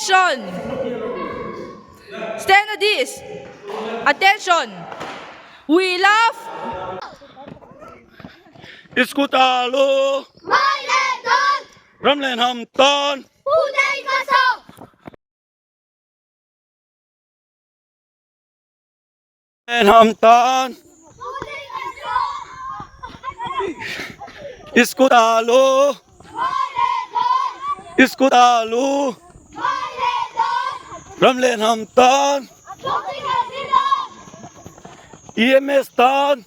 Attention! Stand at ease! Attention! We love. Scooter lu. Ram leh hnam tan. Leh hnam tan. Scooter lu. Scooter lu. Ram leh hnam tan. EMS tan.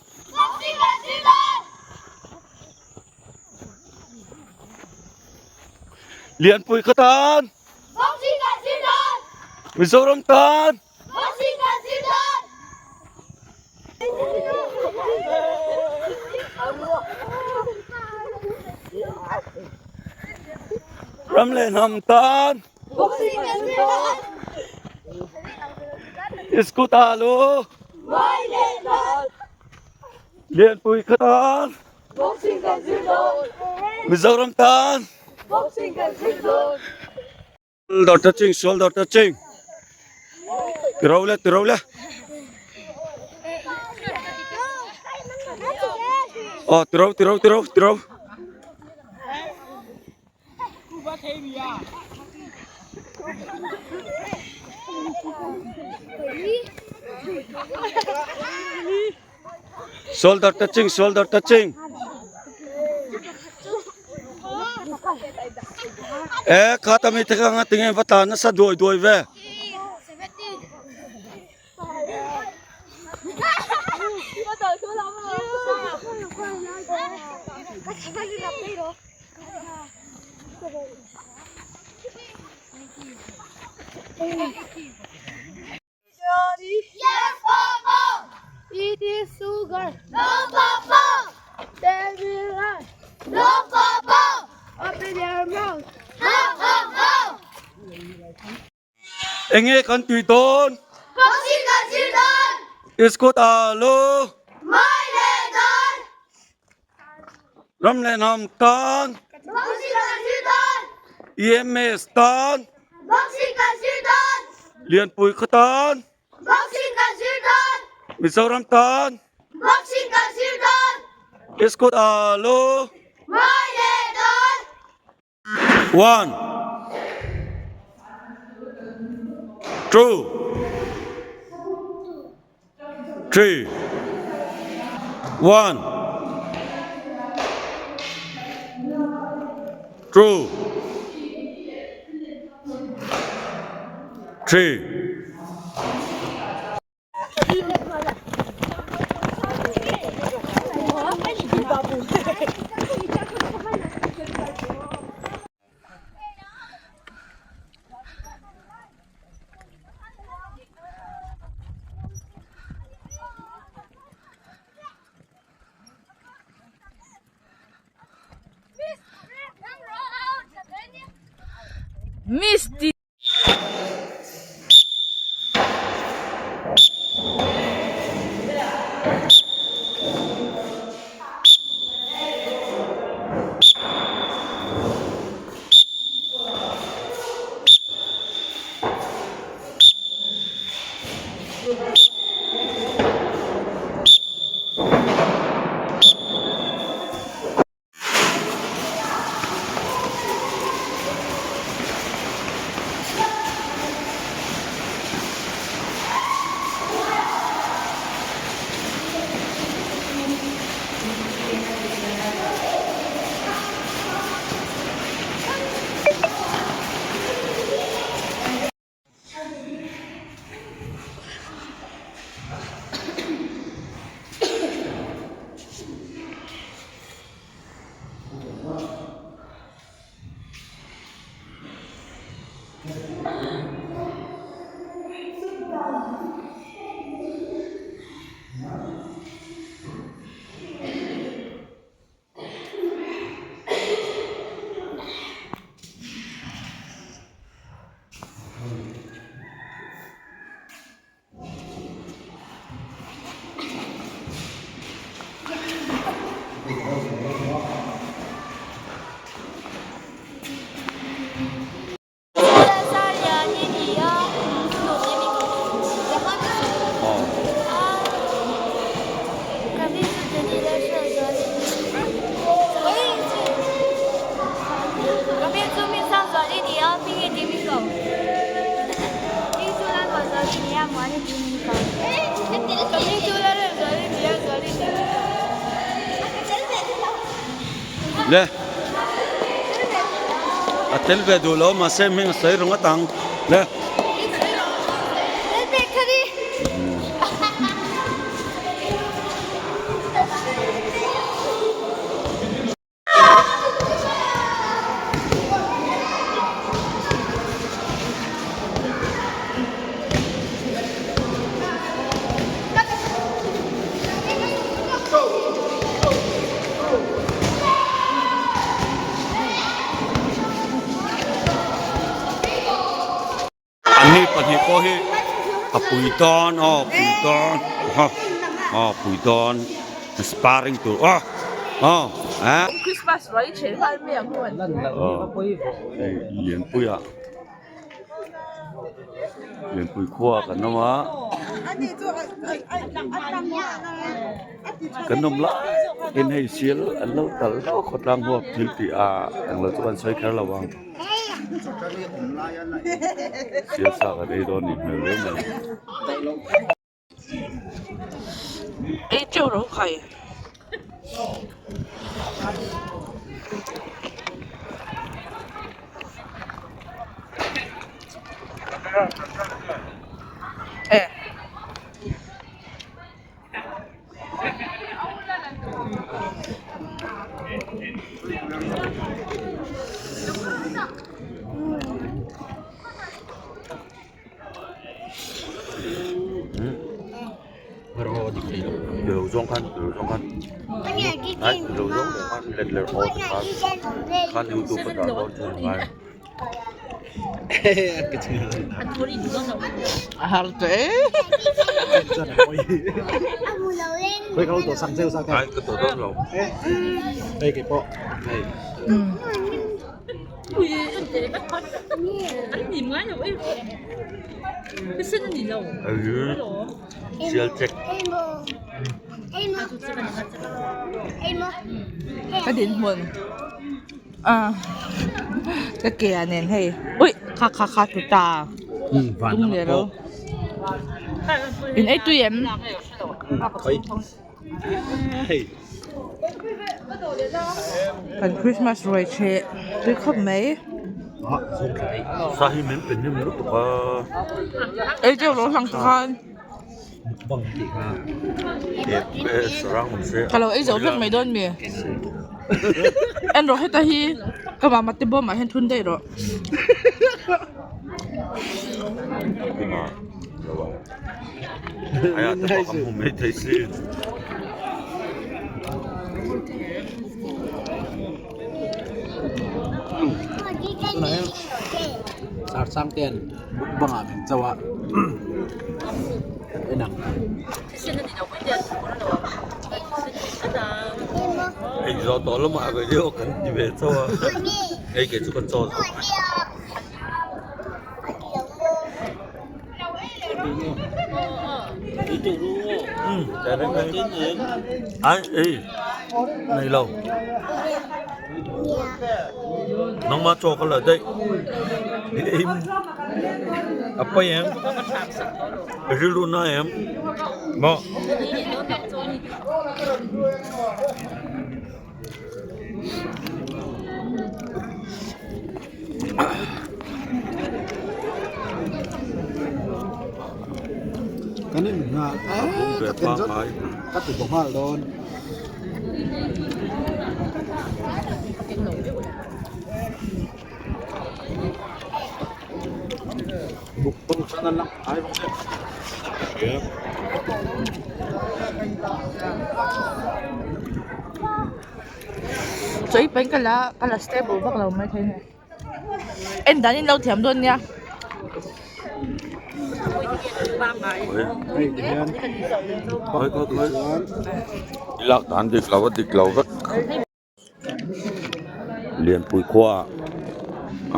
Lianpui kha tan. Mizoram tan. Ram leh hnam tan. Scooter lu. Lianpui kha tan. Mizoram tan. Shoulder touching, shoulder touching. Tiro le, tiro le. Oh, tiro, tiro, tiro, tiro. Shoulder touching, shoulder touching. E kha tami te kha nga tinge va ta nasa duai duai ve. Yes, Papa! It is sugar. No, Papa! They will run. No, Papa! Open your mouth. Ha, ha, ha! Enge kan tui dawn. Boxing kan zir dawn! Iskut a lu. Mai leh dawn! Ram leh hnam tan. Boxing kan zir dawn! EMS tan. Boxing kan zir dawn! Lianpui khaw tan. Boxing kan zir dawn! Mizoram tan. Boxing kan zir dawn! Iskut a lu. Mai leh dawn! One. Two. Three. One. Two. Three. Misty. Le a tel ve duh lo mahse hming a sawi ringawt ang le. Anni pahnih pawh hi a pui dawn aw pui dawn ha aw pui dawn sparring tur aw aw eh hei Lianpuia Lianpui khua kan awm a kan awm lai takin hei sial an lo tal hlauh a khawtlang huap thil tih a englo chu kan sawi kher lo ang. Sial sa kan ei dawn nih hmel riau mai. Ei teuh ro khai. Eh. Lo zawng khan lo zawng khan ai lo zawng khan let leh aw te khan khan youtube a dah dawn chu a ngai. Ai ka tawh dawn lo. Sial check. Ka dinhmun. A ka ke ah nen hei ui kha kha kha tlu ta tung leh lo in ei tui em kan christmas ruai chheh tui khawp mai ei deuh lo hlang te khan. Ka lo ei zo vek mai dawn mi? En rawh heta hi ka mama te bawmah hian thun daih rawh. Ei zawh tawh lamah video kan ti ve chauh a hei kei chu ka chaw zawh mai. Ai ei nei lo nangma chaw ka la daih i ei a pawi em rilru na em maw. Kan in nghah ka ken zawt ka ti bawk nghal dawn. Mukbang channel lang ai bawk se. Chawi pahin ka la ka la stable vak lo mai thei a ni. En dan in lo thiam dawn nia. I lak dan dik lo a dik lo vek. Lianpui khua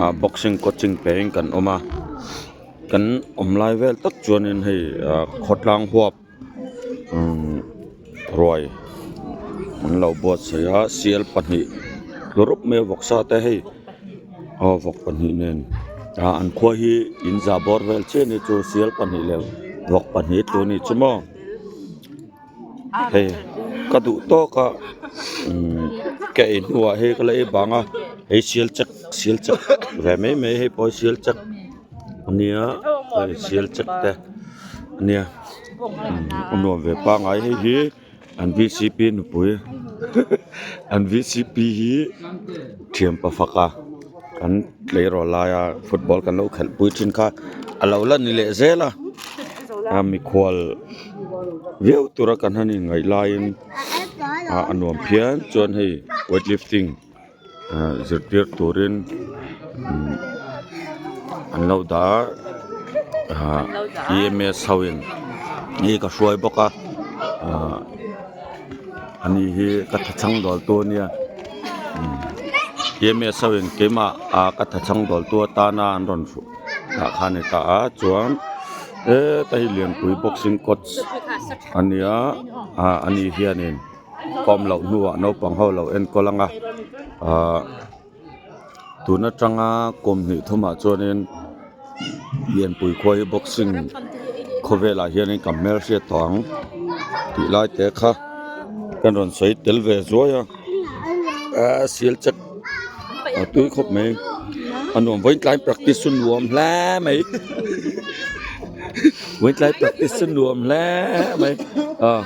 ah boxing coaching peng kan awm a kan awm lai vel tak chuanin hei khawtlang huap ruai an lo buatsaih a sial pahnih tlu rup mai a vawksa te hei aw vawk pahnih nen ah an khua hi in za bawr vel chiah a ni chu sial pahnih leh vawk pahnih tlu a ni chu maw. Hei Ka duh tawk a umm ka ei hnuah hei ka la ei bang a hei sial chek sial chek ve mai mai hei pawh hi sial chek a nia hei sial chek te a nia umm a nuam ve pangngai hei hi an vcp nupui an vcp hi thian pafaka an tleirawl laia football kan lo khelh pui thin kha a lo la ni leh zel a a mikhual viau tura kan han inngaih laiin ah a nuam phian chuan hei weight lifting ah zirtir turin umm an lo dah a ah EMS ho in mi ka hruai bawk a ah ani hi ka tha chang dawl tu ania umm EMS ho in keimah ah ka tha chang dawl tu atana an rawn hruai tah kha a ni ta a chuan heta hi lianpui boxing coach a nia ah ani hianin kawm loh hnuah naupang ho lo enkawl ang a ahh tun atanga kum hnih thumah chuanin lianpui khua hi boxing khawvelah hianin ka hmelhriat tawh ang tih lai te kha kan rawn sawi tel ve zuai a ahh sial chek a tui khawp mai a nuam vawiin tlai practice chu nuam hle mai vawiin tlai practice chu nuam hle mai ah.